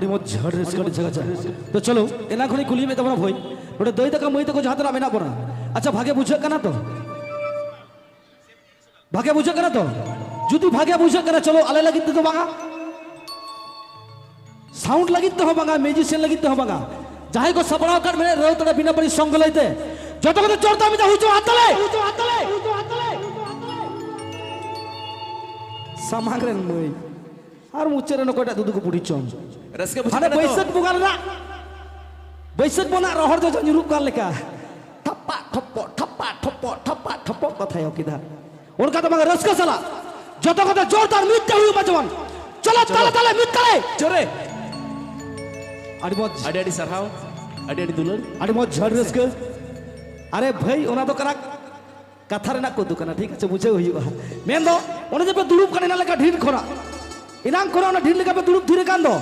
ᱟᱹᱰᱤ ᱢᱚᱡᱽ ᱡᱷᱟᱲ ᱨᱟᱹᱥᱠᱟᱹ, ᱟᱹᱰᱤ ᱡᱷᱟᱜᱟ ᱡᱷᱟᱜᱟ᱾ ᱛᱚ ᱪᱚᱞᱚ, ᱮᱱᱟᱝ ᱠᱷᱚᱱᱤᱧ ᱠᱩᱞᱤᱭᱮᱫ ᱢᱮ ᱛᱟᱵᱚᱱᱟ ᱵᱷᱟᱹᱭ, ᱱᱚᱰᱮ ᱫᱟᱹᱭ ᱛᱟᱠᱚ ᱢᱟᱹᱭ ᱛᱟᱠᱚ ᱡᱟᱦᱟᱸ ᱛᱤᱱᱟᱹᱜ ᱢᱮᱱᱟᱜ ᱵᱚᱱᱟ, ᱟᱪᱪᱷᱟ, ᱵᱷᱟᱜᱮ ᱵᱩᱡᱷᱟᱹᱜ ᱠᱟᱱᱟ ᱛᱚ? ᱵᱷᱟᱜᱮ ᱵᱩᱡᱷᱟᱹᱜ ᱠᱟᱱᱟ ᱛᱚ? ᱡᱩᱫᱤ ᱵᱷᱟᱜᱮ ᱵᱩᱡᱷᱟᱹᱜ ᱠᱟᱱᱟ, ᱪᱚᱞᱚ, ᱟᱞᱮ ᱞᱟᱹᱜᱤᱫ ᱛᱮᱫᱚ ᱵᱟᱝᱟ, ᱥᱟᱣᱩᱱᱰ ᱞᱟᱹᱜᱤᱫ ᱛᱮᱦᱚᱸ ᱵᱟᱝᱟ, ᱢᱤᱣᱡᱤᱥᱤᱭᱟᱱ ᱞᱟᱹᱜᱤᱫ ᱛᱮᱦᱚᱸ ᱵᱟᱝᱟ, ᱡᱟᱦᱟᱸᱭ ᱠᱚ ᱥᱟᱯᱲᱟᱣ ᱟᱠᱟᱫ ᱢᱮᱱᱮᱫ ᱨᱟᱹᱣ ᱛᱟᱲᱟ ᱵᱤᱱᱟ ᱯᱟᱹᱨᱤ ᱥᱚᱝᱜᱷ ᱞᱟᱹᱭᱛᱮ, ᱡᱚᱛᱚ ᱠᱚᱛᱮ ᱡᱳᱨᱫᱟᱨ ᱢᱤᱫ ᱫᱷᱟᱣ ᱦᱩᱭ ᱦᱚᱪᱚ ᱦᱟᱛᱟᱞᱮ᱾ ᱥᱟᱢᱟᱝ ᱨᱮᱱ ᱢᱟᱹᱭ ᱟᱨ ᱢᱩᱪᱟᱹᱫ ᱨᱮᱱ ᱚᱠᱚᱭᱴᱟᱜ ᱫᱩᱫᱩ ᱠᱚ ᱵᱩᱰᱷᱤ ᱪᱚᱝ, ᱨᱟᱹᱥᱠᱟᱹ ᱵᱩᱡᱷᱟᱹᱜ ᱦᱟᱱᱮ ᱠᱟᱱᱟ ᱛᱚ? ᱵᱟᱹᱭᱥᱟᱹᱠᱷ ᱵᱚᱸᱜᱟ ᱨᱮᱱᱟᱜ, ᱵᱟᱹᱭᱥᱟᱹᱠᱷ ᱵᱚᱸᱜᱟ ᱨᱮᱱᱟᱜ ᱨᱚᱦᱚᱲ ᱡᱚᱡᱚ ᱧᱩᱨᱩᱜ ᱠᱟᱱ ᱞᱮᱠᱟ, ᱴᱷᱟᱯᱟ ᱴᱷᱚᱯᱚ, ᱴᱷᱟᱯᱟ ᱴᱷᱚᱯᱚ, ᱴᱷᱟᱯᱟ ᱴᱷᱚᱯᱚ ᱠᱚ ᱛᱷᱟᱭᱚ ᱠᱮᱫᱟ᱾ ᱚᱱᱠᱟ ᱫᱚ ᱵᱟᱝ, ᱨᱟᱹᱥᱠᱟᱹ ᱥᱟᱞᱟᱜ ᱡᱚᱛᱚ ᱠᱚᱛᱮ ᱡᱳᱨᱫᱟᱨ ᱢᱤᱫ ᱛᱮ ᱦᱩᱭᱩᱜ ᱢᱟ ᱡᱮᱢᱚᱱ᱾ ᱪᱚᱞᱚ, ᱪᱚᱞᱚ᱾ ᱛᱟᱞᱮ, ᱛᱟᱞᱮ, ᱢᱤᱫ ᱛᱟᱞᱮ᱾ ᱡᱳᱨᱮ᱾ ᱟᱹᱰᱤ ᱢᱚᱡᱽ᱾ ᱟᱹᱰᱤ ᱟᱹᱰᱤ ᱥᱟᱨᱦᱟᱣ, ᱟᱹᱰᱤ ᱟᱹᱰᱤ ᱫᱩᱞᱟᱹᱲ᱾ ᱟᱹᱰᱤ ᱢᱚᱡᱽ ᱡᱷᱟᱲ ᱨᱟᱹᱥᱠᱟᱹ᱾ ᱟᱨᱮ ᱵᱷᱟᱹᱭ, ᱚᱱᱟ ᱫᱚ ᱠᱟᱱᱟ ᱠᱟᱛᱷᱟ ᱨᱮᱱᱟᱜ ᱠᱚᱫᱩ ᱠᱟᱱᱟ, ᱴᱷᱤᱠ ᱟᱪᱷᱮ, ᱵᱩᱡᱷᱟᱹᱣ ᱦᱩᱭᱩᱜᱼᱟ᱾ ᱢᱮᱱᱫᱚ, ᱚᱱᱮ ᱡᱮ ᱯᱮ ᱫᱩᱲᱩᱵ ᱠᱟᱱᱟ ᱮᱱᱟᱝ ᱞᱮᱠᱟ ᱰᱷᱤᱨ ᱠᱷᱚᱱᱟᱜ, ᱮᱱᱟᱝ ᱠᱷᱚᱱᱟᱜ ᱚᱱᱟ ᱰᱷᱤᱨ ᱞᱮᱠᱟ ᱯᱮ ᱫᱩᱲᱩᱵ ᱛᱷᱤᱨ ᱟᱠᱟᱱ ᱫᱚ,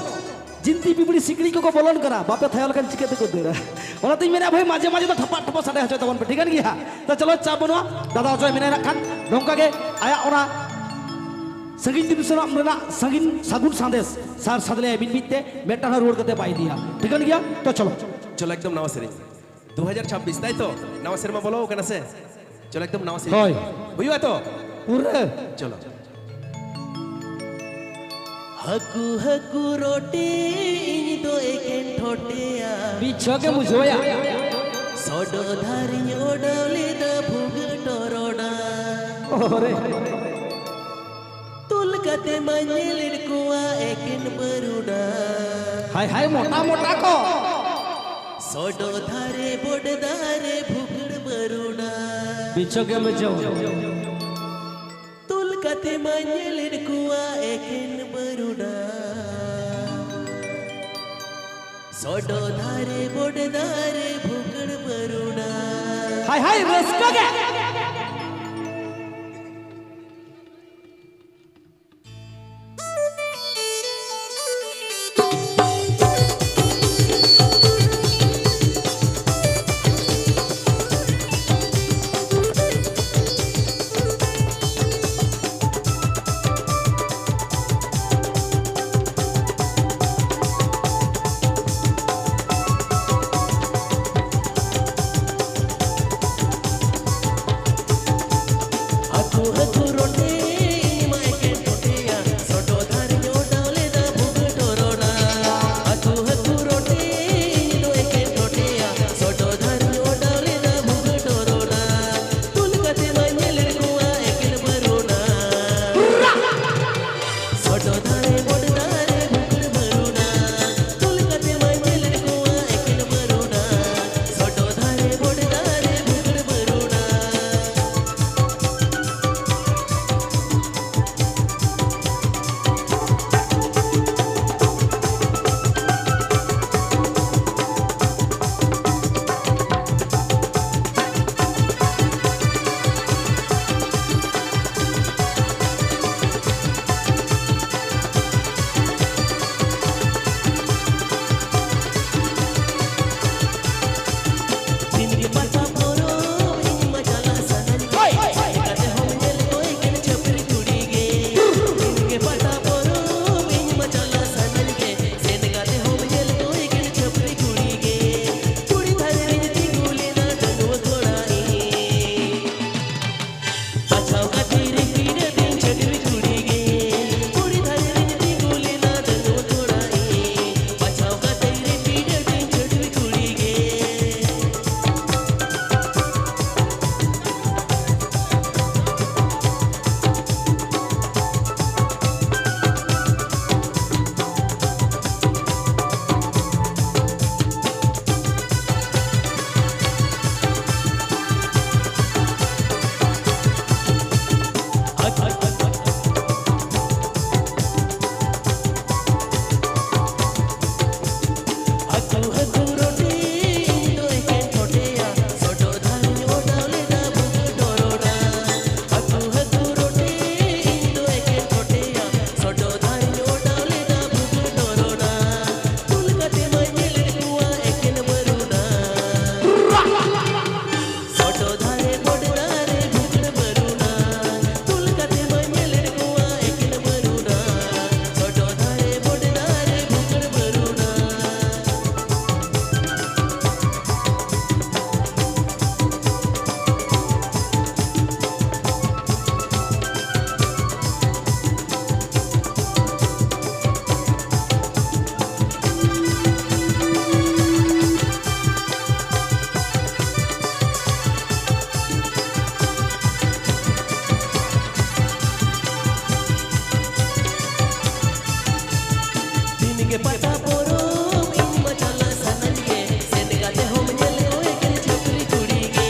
ᱡᱤᱱᱛᱤ ᱯᱤᱯᱤᱲᱤ ᱥᱤᱠᱲᱤᱡ ᱠᱚᱠᱚ ᱵᱚᱞᱚᱱ ᱠᱟᱱᱟ, ᱵᱟᱯᱮ ᱛᱷᱟᱭᱚ ᱞᱮᱠᱷᱟᱱ ᱪᱤᱠᱟᱹ ᱛᱮᱠᱚ ᱫᱟᱹᱲᱟ? ᱚᱱᱟᱛᱤᱧ ᱢᱮᱱᱟ ᱵᱷᱟᱹᱭ, ᱢᱟᱡᱷᱮ ᱢᱟᱡᱷᱮ ᱫᱚ ᱴᱷᱟᱯᱟᱜ ᱴᱷᱚᱯᱚᱜ ᱥᱟᱰᱮ ᱦᱚᱪᱚᱭ ᱛᱟᱵᱚᱱ ᱯᱮ, ᱴᱷᱤᱠᱟᱹᱱ ᱜᱮᱭᱟ? ᱛᱚ ᱪᱚᱞᱚ, ᱪᱟᱯ ᱵᱟᱹᱱᱩᱜᱼᱟ, ᱫᱟᱫᱟ ᱚᱡᱚᱭ ᱢᱮᱱᱟᱭ ᱱᱟᱜ ᱠᱷᱟᱱ ᱱᱚᱝᱠᱟ ᱜᱮ ᱟᱭᱟᱜ ᱚᱱᱟ ᱥᱟᱺᱜᱤᱧ ᱫᱤᱥᱚᱢ ᱨᱮᱱᱟᱜ ᱥᱟᱺᱜᱤᱧ ᱥᱟᱹᱜᱩᱱ ᱥᱟᱸᱫᱮᱥ ᱥᱟᱨ ᱥᱟᱫᱽ ᱞᱮᱭᱟᱭ ᱢᱤᱫ ᱢᱤᱫ ᱛᱮ, ᱢᱤᱫᱴᱟᱝ ᱦᱚᱸ ᱨᱩᱣᱟᱹᱲ ᱠᱟᱛᱮ ᱵᱟᱭ ᱤᱫᱤᱭᱟ, ᱴᱷᱤᱠᱟᱹᱱ ᱜᱮᱭᱟ? ᱛᱚ ᱪᱚᱞᱚ᱾ ᱪᱚᱞᱚ, ᱮᱠᱫᱚᱢ ᱱᱟᱣᱟ ᱥᱮᱨᱮᱧ᱾ ᱫᱩ ᱦᱟᱡᱟᱨ ᱪᱷᱟᱵᱵᱤᱥ, ᱛᱟᱭ ᱛᱚ? ᱱᱟᱣᱟ ᱥᱮᱨᱢᱟ ᱵᱚᱞᱚ ᱟᱠᱟᱱᱟ ᱥᱮ? ᱪᱚᱞᱚ, ᱮᱠᱫᱚᱢ ᱱᱟᱣᱟ ᱥᱮᱨᱮᱧ᱾ ᱦᱳᱭ᱾ ᱦᱩᱭᱩᱜᱼᱟ ᱛᱚ? ᱯᱩᱨᱟᱹ᱾ ᱪᱚᱞᱚ᱾ ᱦᱟᱹᱠᱩ, ᱦᱟᱹᱠᱩ ᱨᱚᱴᱮ, ᱤᱧ ᱫᱚ ᱮᱠᱮᱱ ᱴᱷᱚᱴᱮᱭᱟ᱾ ᱢᱤᱫ ᱪᱷᱚᱠ ᱮᱢ ᱵᱩᱡᱷᱟᱹᱣᱟ᱾ ᱥᱚᱰᱚ ᱫᱷᱟᱨᱤᱧ ᱚᱰᱟᱣ ᱞᱮᱫᱟ ᱵᱷᱩᱜᱟᱹᱜ ᱴᱚᱨᱚᱰᱟ᱾ ᱳᱦᱳ ᱨᱮ᱾ ᱛᱩᱞ ᱠᱟᱛᱮ ᱢᱟ ᱧᱮᱞᱮᱫ ᱠᱚᱣᱟ ᱮᱠᱮᱱ ᱵᱟᱹᱨᱩᱰᱟ᱾ ᱦᱟᱭ ᱦᱟᱭ, ᱢᱚᱴᱟ ᱢᱚᱴᱟ ᱠᱚ᱾ ᱥᱚᱰᱚ ᱫᱷᱟᱨᱮ ᱵᱚᱰ ᱫᱟᱨᱮ ᱵᱷᱩᱜᱟᱹᱲ ᱵᱟᱹᱨᱩᱰᱟ᱾ ᱢᱤᱫ ᱪᱷᱚᱠ ᱮᱢ ᱵᱩᱡᱷᱟᱹᱣᱟ᱾ ᱛᱩᱞ ᱠᱟᱛᱮ ᱢᱟ ᱧᱮᱞᱮᱫ ᱠᱚᱣᱟ ᱮᱠᱮᱱ ᱵᱟᱹᱨᱩᱰᱟ᱾ ᱥᱚᱰᱚ ᱫᱷᱟᱨᱮ ᱵᱚᱰ ᱫᱟᱨᱮ ᱵᱷᱩᱜᱟᱹᱲ ᱵᱟᱹᱨᱩᱰᱟ᱾ ᱦᱟᱭ ᱦᱟᱭ, ᱨᱟᱹᱥᱠᱟᱹ ᱜᱮ᱾ ᱜᱮ ᱯᱟᱛᱟ ᱯᱚᱨᱚᱵᱽ ᱤᱧ ᱢᱟ ᱪᱟᱞᱟᱜ ᱥᱟᱱᱟᱧ ᱜᱮ, ᱥᱮᱱ ᱠᱟᱛᱮ ᱦᱚᱸᱢ ᱧᱮᱞ ᱠᱚ ᱮᱠᱮᱱ ᱪᱷᱟᱹᱯᱨᱤ ᱠᱩᱲᱤ ᱜᱮ᱾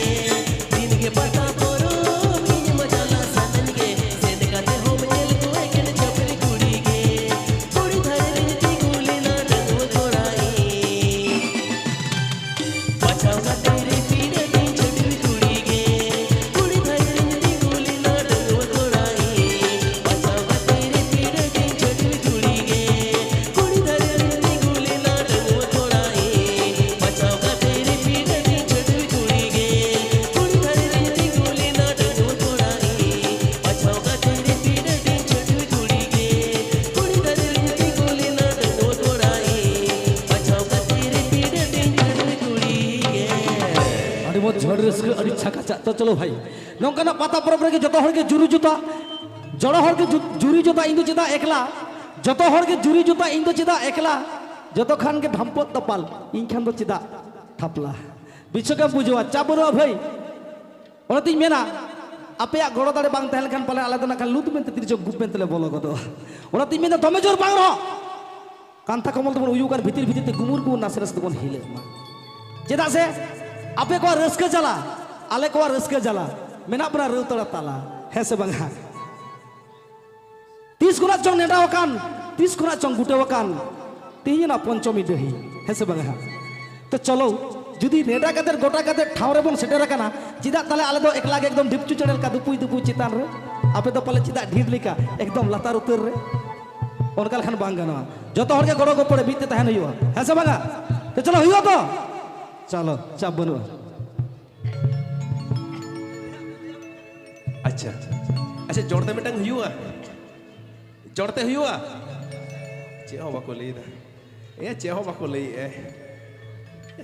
ᱫᱤᱱ ᱜᱮ ᱯᱟᱛᱟ ᱯᱚᱨᱚᱵᱽ ᱤᱧ ᱢᱟ ᱪᱟᱞᱟᱜ ᱥᱟᱱᱟᱧ ᱜᱮ, ᱥᱮᱱ ᱠᱟᱛᱮ ᱦᱚᱸᱢ ᱧᱮᱞ ᱠᱚ ᱮᱠᱮᱱ ᱪᱷᱟᱹᱯᱨᱤ ᱠᱩᱲᱤ ᱜᱮ᱾ ᱠᱩᱲᱤ ᱫᱷᱟᱨᱮ ᱨᱤᱧ ᱛᱤᱸᱜᱩ ᱞᱮᱱᱟ ᱰᱟᱺᱜᱩᱣᱟᱹ ᱠᱚᱲᱟ ᱤᱧ, ᱵᱟᱪᱷᱟᱣ ᱠᱟᱛᱮ ᱨᱤᱯᱤᱴ ᱟᱹᱫᱤᱧ ᱪᱷᱟᱹᱯᱨᱤ ᱠᱩᱲᱤ ᱜᱮ᱾ ᱠᱩᱲᱤ ᱫᱷᱟᱨᱮ ᱨᱤᱧ ᱛᱤᱸᱜᱩ ᱞᱮᱱᱟ ᱰᱟᱺᱜᱩᱣᱟᱹ ᱠᱚᱲᱟ ᱤᱧ, ᱵᱟᱪᱷᱟᱣ ᱠᱟᱛᱮ ᱨᱤᱯᱤᱴ ᱟᱹᱫᱤᱧ ᱪᱷᱟᱹᱯᱨᱤ ᱠᱩᱲᱤ ᱜᱮ᱾ ᱠᱩᱲᱤ ᱫᱷᱟᱨᱮ ᱨᱤᱧ ᱛᱤᱸᱜᱩ ᱞᱮᱱᱟ ᱰᱟᱺᱜᱩᱣᱟᱹ ᱠᱚᱲᱟ ᱤᱧ, ᱵᱟᱪᱷᱟᱣ ᱠᱟᱛᱮ ᱨᱤᱯᱤᱴ ᱟᱹᱫᱤᱧ ᱪᱷᱟᱹᱰᱣᱤ ᱠᱩᱲᱤ ᱜᱮ᱾ ᱠᱩᱲᱤ ᱫᱷᱟᱨᱮ ᱨᱤᱧ ᱛᱤᱸᱜᱩ ᱞᱮᱱᱟ ᱰᱟᱺᱜᱩᱣᱟᱹ ᱠᱚᱲᱟ ᱤᱧ, ᱵᱟᱪᱷᱟᱣ ᱠᱟᱛᱮ ᱨᱤᱯᱤᱴ ᱟᱹᱫᱤᱧ ᱪᱷᱟᱹᱰᱣᱤ ᱠᱩᱲᱤ ᱜᱮ᱾ ᱠᱩᱲᱤ ᱫᱷᱟᱨᱮ ᱨᱤᱧ ᱛᱤᱸᱜᱩ ᱞᱮᱱᱟ ᱰᱟᱺᱜᱩᱣᱟᱹ ᱠᱚᱲᱟ ᱤᱧ, ᱵᱟᱪᱷᱟᱣ ᱠᱟᱛᱮ ᱨᱤᱯᱤᱴ ᱟᱹᱫᱤᱧ ᱪᱷᱟᱹᱰᱣᱤ ᱠᱩᱲᱤ ᱜᱮ᱾ ᱟᱹᱰᱤ ᱢᱚᱡᱽ, ᱟᱹᱰᱤ ᱨᱟᱹᱥᱠᱟᱹ, ᱟᱹᱰᱤ ᱪᱷᱟᱠᱟ ᱪᱟᱜ᱾ ᱛᱚ ᱪᱚᱞᱚ ᱵᱷᱟᱭ, ᱱᱚᱝᱠᱟᱱᱟᱜ ᱯᱟᱛᱟ ᱯᱚᱨᱚᱵᱽ ᱨᱮᱜᱮ ᱡᱚᱛᱚ ᱦᱚᱲ ᱜᱮ ᱡᱩᱨᱤ ᱡᱚᱛᱟ, ᱡᱚᱲᱟ ᱦᱚᱲ ᱜᱮ ᱡᱩ-, ᱡᱩᱨᱤ ᱡᱚᱛᱟ, ᱤᱧ ᱫᱚ ᱪᱮᱫᱟᱜ ᱮᱠᱞᱟ? ᱡᱚᱛᱚ ᱦᱚᱲ ᱜᱮ ᱡᱩᱨᱤ ᱡᱚᱛᱟ, ᱤᱧ ᱫᱚ ᱪᱮᱫᱟᱜ ᱮᱠᱞᱟ? ᱡᱚᱛᱚ ᱠᱷᱟᱱ ᱜᱮ ᱰᱷᱟᱢᱯᱚᱜ ᱛᱟᱯᱟᱞ, ᱤᱧ ᱠᱷᱟᱱ ᱫᱚ ᱪᱮᱫᱟᱜ ᱴᱷᱟᱯᱞᱟ? ᱵᱤᱪᱷᱚᱠᱮᱢ ᱵᱩᱡᱷᱟᱹᱣᱟ, ᱪᱟ ᱵᱟᱹᱱᱩᱜᱼᱟ ᱵᱷᱟᱹᱭ᱾ ᱚᱱᱟᱛᱤᱧ ᱢᱮᱱᱟ, ᱟᱯᱮᱭᱟᱜ ᱜᱚᱲᱚ ᱫᱟᱲᱮ ᱵᱟᱝ ᱛᱟᱦᱮᱸ ᱞᱮᱱᱠᱷᱟᱱ ᱯᱟᱞᱮ ᱟᱞᱮ ᱫᱚ ᱱᱟᱜ ᱠᱷᱟᱱ ᱞᱩᱛ ᱢᱮᱱᱛᱮ ᱛᱤᱨᱡᱚ ᱜᱩᱯ ᱢᱮᱱᱛᱮ ᱞᱮ ᱵᱚᱞᱚ ᱜᱚᱫᱚᱜᱼᱟ᱾ ᱚᱱᱟᱛᱤᱧ ᱢᱮᱱᱟ, ᱫᱚᱢᱮ ᱡᱳᱨ ᱵᱟᱝ ᱨᱮᱦᱚᱸ ᱠᱟᱱᱛᱷᱟ ᱠᱚᱢᱚᱞ ᱛᱮᱵᱚᱱ ᱩᱭᱩ ᱠᱟᱱ ᱵᱷᱤᱛᱤᱨ ᱵᱷᱤᱛᱤᱨ ᱛᱮ ᱜᱩᱢᱩᱨ ᱜᱩᱢᱩᱨ ᱱᱟᱥᱮ ᱱᱟᱥᱮ ᱛᱮᱵᱚᱱ ᱦᱤᱞᱟᱹᱜ ᱢᱟ᱾ ᱪᱮᱫᱟᱜ ᱥᱮ ᱟᱯᱮ ᱠᱚᱣᱟᱜ ᱨᱟᱹᱥᱠᱟᱹ ᱡᱟᱞᱟ, ᱟᱞᱮ ᱠᱚᱣᱟᱜ ᱨᱟᱹᱥᱠᱟᱹ ᱡᱟᱞᱟ, ᱢᱮᱱᱟᱜ ᱵᱚᱱᱟ ᱨᱟᱹᱣᱛᱟᱲᱟ ᱛᱟᱞᱟ, ᱦᱮᱸ ᱥᱮ ᱵᱟᱝᱟ? ᱛᱤᱥ ᱠᱷᱚᱱᱟᱜ ᱪᱚᱝ ᱱᱮᱰᱟ ᱟᱠᱟᱱ, ᱛᱤᱥ ᱠᱷᱚᱱᱟᱜ ᱪᱚᱝ ᱜᱩᱴᱟᱹᱣ ᱟᱠᱟᱱ, ᱛᱮᱦᱮᱧ ᱚᱱᱟ ᱯᱚᱧᱪᱚᱢᱤ ᱰᱟᱹᱦᱤ, ᱦᱮᱸ ᱥᱮ ᱵᱟᱝᱟ? ᱛᱚ ᱪᱚᱞᱚ, ᱡᱩᱫᱤ ᱱᱮᱰᱟ ᱠᱟᱛᱮ ᱜᱚᱴᱟ ᱠᱟᱛᱮ ᱴᱷᱟᱶ ᱨᱮᱵᱚᱱ ᱥᱮᱴᱮᱨ ᱟᱠᱟᱱᱟ, ᱪᱮᱫᱟᱜ ᱛᱟᱦᱞᱮ ᱟᱞᱮ ᱫᱚ ᱮᱠᱞᱟ ᱜᱮ ᱮᱠᱫᱚᱢ ᱰᱷᱤᱯᱪᱩ ᱪᱮᱬᱮ ᱞᱮᱠᱟ ᱫᱩᱯᱩᱭ ᱫᱩᱯᱩᱭ ᱪᱮᱛᱟᱱ ᱨᱮ, ᱟᱯᱮ ᱫᱚ ᱯᱟᱞᱮ ᱪᱮᱫᱟᱜ ᱰᱷᱤᱨ ᱞᱮᱠᱟ ᱮᱠᱫᱚᱢ ᱞᱟᱛᱟᱨ ᱩᱛᱟᱹᱨ ᱨᱮ? ᱚᱱᱠᱟ ᱞᱮᱠᱷᱟᱱ ᱵᱟᱝ ᱜᱟᱱᱚᱜᱼᱟ᱾ ᱡᱚᱛᱚ ᱦᱚᱲ ᱜᱮ ᱜᱚᱲᱚ ᱜᱚᱯᱚᱲ ᱢᱤᱫ ᱛᱮ ᱛᱟᱦᱮᱱ ᱦᱩᱭᱩᱜᱼᱟ, ᱦᱮᱸ ᱥᱮ ᱵᱟᱝᱟ? ᱛᱚ ᱪᱚᱞᱚ, ᱦᱩᱭᱩᱜᱼᱟ ᱛᱚ? ᱪᱚᱞᱚ, ᱪᱟᱯ ᱵᱟᱹᱱᱩᱜᱼᱟ᱾ ᱟᱪᱪᱷᱟ, ᱟᱪᱪᱷᱟ, ᱡᱚᱲ ᱛᱮ ᱢᱤᱫᱴᱟᱝ ᱦᱩᱭᱩᱜᱼᱟ, ᱡᱚᱲ ᱛᱮ ᱦᱩᱭᱩᱜᱼᱟ᱾ ᱪᱮᱫ ᱦᱚᱸ ᱵᱟᱠᱚ ᱞᱟᱹᱭᱫᱟ᱾ ᱮ, ᱪᱮᱫ ᱦᱚᱸ ᱵᱟᱠᱚ ᱞᱟᱹᱭᱮᱫᱼᱟ᱾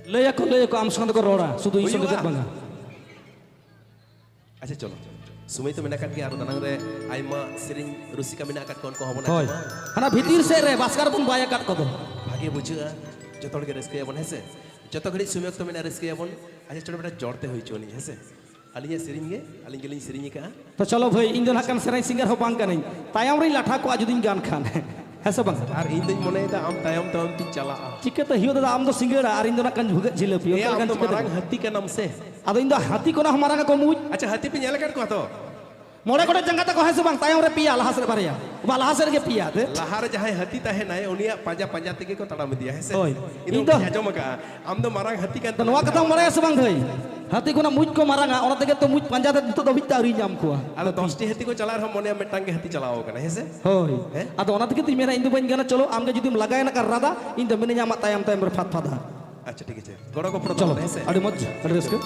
ᱞᱟᱹᱭᱟᱠᱚ, ᱞᱟᱹᱭᱟᱠᱚ, ᱟᱢ ᱥᱚᱸᱜᱮ ᱫᱚᱠᱚ ᱨᱚᱲᱟ, ᱥᱩᱫᱷᱩ ᱤᱧ ᱥᱚᱸᱜᱮ ᱦᱩᱭᱩᱜᱼᱟ᱾ ᱪᱮᱫ ᱵᱟᱝᱟ᱾ ᱟᱪᱪᱷᱟ, ᱪᱚᱞᱚ, ᱥᱚᱢᱚᱭ ᱛᱚ ᱢᱮᱱᱟᱜ ᱟᱠᱟᱫ ᱜᱮᱭᱟ, ᱟᱨᱚ ᱫᱟᱱᱟᱝ ᱨᱮ ᱟᱭᱢᱟ ᱥᱮᱨᱮᱧ ᱨᱩᱥᱤᱠᱟ ᱢᱮᱱᱟᱜ ᱟᱠᱟᱫ ᱠᱚᱣᱟ, ᱩᱱᱠᱩ ᱦᱚᱸᱵᱚᱱ ᱦᱳᱭ, ᱟᱸᱡᱚᱢᱟ᱾ ᱦᱟᱱᱟ ᱵᱷᱤᱛᱤᱨ ᱥᱮᱫ ᱨᱮ ᱵᱟᱥᱠᱟᱨ ᱵᱚᱱ ᱵᱟᱭ ᱟᱠᱟᱫ ᱠᱚᱫᱚ᱾ ᱵᱷᱟᱜᱮ ᱵᱩᱡᱷᱟᱹᱜᱼᱟ, ᱡᱚᱛᱚ ᱦᱚᱲ ᱜᱮ ᱨᱟᱹᱥᱠᱟᱹᱭᱟᱵᱚᱱ, ᱦᱮᱸ ᱥᱮ? ᱡᱚᱛᱚ ᱜᱷᱟᱹᱲᱤᱡ ᱥᱚᱢᱚᱭ ᱚᱠᱛᱚ ᱢᱮᱱᱟᱜᱼᱟ, ᱨᱟᱹᱥᱠᱟᱹᱭᱟᱵᱚᱱ᱾ ᱟᱪᱪᱷᱟ, ᱪᱚᱞᱚ, ᱢᱤᱫᱴᱟᱝ ᱡᱚᱲ ᱛᱮ ᱦᱩᱭ ᱦᱚᱪᱚ ᱟᱹᱱᱤᱡ, ᱦᱮᱸ ᱥᱮ? ᱟᱹᱞᱤᱧᱟᱜ ᱥᱮᱨᱮᱧ ᱜᱮ, ᱟᱹᱞᱤᱧ ᱜᱮᱞᱤᱧ ᱥᱮᱨᱮᱧ ᱟᱠᱟᱫᱼᱟ᱾ ᱛᱚ ᱪᱚᱞᱚ ᱵᱷᱟᱹᱭ, ᱤᱧ ᱫᱚ ᱱᱟᱜ ᱠᱷᱟᱱ ᱥᱮᱨᱮᱧ ᱥᱤᱝᱜᱟᱨ ᱦᱚᱸ ᱵᱟᱝ ᱠᱟᱹᱱᱟᱹᱧ, ᱛᱟᱭᱚᱢ ᱨᱤᱧ ᱞᱟᱴᱷᱟ ᱠᱚᱜᱼᱟ ᱡᱩᱫᱤᱧ ᱜᱟᱱ ᱠᱷᱟᱱ᱾ ᱦᱮᱸ ᱥᱮ ᱵᱟᱝ? ᱟᱨ ᱤᱧ ᱫᱩᱧ ᱢᱚᱱᱮᱭᱮᱫᱟ ᱟᱢ ᱛᱟᱭᱚᱢ ᱛᱟᱭᱚᱢ ᱛᱤᱧ ᱪᱟᱞᱟᱜᱼᱟ᱾ ᱪᱤᱠᱟᱹᱛᱮ ᱦᱩᱭᱩᱜ ᱫᱟᱫᱟ, ᱟᱢ ᱫᱚ ᱥᱤᱸᱜᱟᱹᱲᱟ ᱟᱨ ᱤᱧ ᱫᱚ ᱱᱟᱜ ᱠᱷᱟᱱ ᱵᱷᱩᱜᱟᱹᱜ ᱡᱷᱤᱞᱟᱹᱯᱤ᱾ ᱮᱭᱟ, ᱚᱱᱠᱟ ᱟᱢ ᱞᱮᱠᱷᱟᱱ ᱫᱚ ᱪᱤᱠᱟᱹᱛᱮ ᱢᱟᱨᱟᱝ ᱦᱩᱭᱩᱜᱼᱟ? ᱦᱟᱹᱛᱤ ᱠᱟᱱᱟᱢ ᱥᱮ᱾ ᱟᱫᱚ ᱤᱧ ᱫᱚ ᱦᱟᱹᱛᱤ ᱠᱷᱚᱱᱟᱜ ᱦᱚᱸ ᱢᱟᱨᱟᱝ ᱟᱠᱚ ᱢᱩᱡ᱾ ᱟᱪᱪᱷᱟ, ᱦᱟᱹᱛᱤ ᱯᱮ ᱧᱮᱞ ᱟᱠᱟᱫ ᱠᱚᱣᱟ ᱛᱚ? ᱢᱚᱬᱮ ᱜᱚᱴᱮᱡ ᱡᱟᱸᱜᱟ ᱛᱟᱠᱚ, ᱦᱮᱸ ᱥᱮ ᱵᱟᱝ? ᱛᱟᱭᱚᱢ ᱨᱮ ᱯᱮᱭᱟ, ᱞᱟᱦᱟ ᱥᱮᱫ ᱵᱟᱨᱭᱟ᱾ ᱵᱟ, ᱞᱟᱦᱟ ᱥᱮᱫ ᱨᱮᱜᱮ ᱯᱮᱭᱟ, ᱫᱮ᱾ ᱞᱟᱦᱟ ᱨᱮ ᱡᱟᱦᱟᱸᱭ ᱦᱟᱹᱛᱤ ᱛᱟᱦᱮᱱᱟᱭ, ᱩᱱᱤᱭᱟᱜ ᱯᱟᱸᱡᱟ ᱯᱟᱸᱡᱟ ᱛᱮᱜᱮ ᱠᱚ ᱛᱟᱲᱟᱢ ᱤᱫᱤᱭᱟ, ᱦᱮᱸ ᱥᱮ? ᱦᱳᱭ᱾ ᱤᱧ ᱫᱚ ᱤᱧ ᱫᱚ ᱚᱱᱠᱟᱧ ᱟᱸᱡᱚᱢ ᱟᱠᱟᱫᱼᱟ᱾ ᱟᱢ ᱫᱚ ᱢᱟᱨᱟᱝ ᱦᱟᱹᱛᱤ ᱠᱟᱱ ᱟᱫᱚ ᱱᱚᱣᱟ ᱛᱟᱵᱚᱱᱟ᱾ ᱠᱟᱛᱷᱟᱢ ᱵᱟᱲᱟᱭᱟ ᱥᱮ ᱵᱟᱝ ᱫᱷᱟᱹᱭ? ᱦᱟᱹᱛᱤ ᱠᱷᱚᱱᱟᱜ ᱢᱩᱡ ᱠᱚ ᱢᱟᱨᱟᱝᱟ, ᱚᱱᱟ ᱛᱮᱜᱮ ᱛᱚ ᱢᱩᱡ ᱯᱟᱸᱡᱟ ᱫᱚ ᱱᱤᱛᱚᱜ ᱫᱷᱟᱹᱵᱤᱡ ᱛᱮ ᱟᱹᱣᱨᱤ ᱧᱟᱢ ᱠᱚᱣᱟ᱾ ᱟᱫᱚ ᱫᱚᱥᱴᱤ ᱦᱟᱹᱛᱤ ᱠᱚ ᱪᱟᱞᱟᱜ ᱨᱮᱦᱚᱸ ᱢᱚᱱᱮᱭᱟ ᱢᱤᱫᱴᱟᱝ ᱜᱮ ᱦᱟᱹᱛᱤ ᱪᱟᱞᱟᱣ ᱟᱠᱟᱱᱟ, ᱦᱮᱸ ᱥᱮ? ᱦᱳᱭ᱾ ᱦᱮᱸ? ᱟᱫᱚ ᱚᱱᱟ ᱛᱮᱜᱮ ᱛᱤᱧ ᱢᱮᱱᱟ, ᱤᱧ ᱫᱚ ᱵᱟᱹᱧ ᱜᱟᱱᱟ, ᱪᱚᱞᱚ, ᱟᱢ ᱜᱮ ᱡᱩᱫᱤᱢ ᱞᱟᱜᱟᱭᱮᱱᱟ ᱠᱟᱨ ᱨᱟᱫᱟ, ᱤᱧ ᱫᱚ ᱢᱤᱱᱟᱹᱧᱟ ᱟᱢᱟᱜ ᱛᱟᱭᱚᱢ ᱛᱟᱭᱚᱢ ᱨᱮ ᱯᱷᱟᱫ ᱯᱷᱟᱫᱟ᱾ ᱟᱪᱪᱷᱟ, ᱴᱷᱤᱠ ᱟᱪᱷᱮ, ᱜᱚᱲᱚ ᱜᱚᱯᱚᱲᱚ ᱪᱚᱞᱚ, ᱛᱟᱵᱚᱱ ᱯᱮ, ᱦᱮᱸ ᱥᱮ? ᱟᱹᱰᱤ ᱢᱚᱡᱽ, ᱟᱹᱰᱤ ᱨᱟᱹᱥᱠᱟᱹ᱾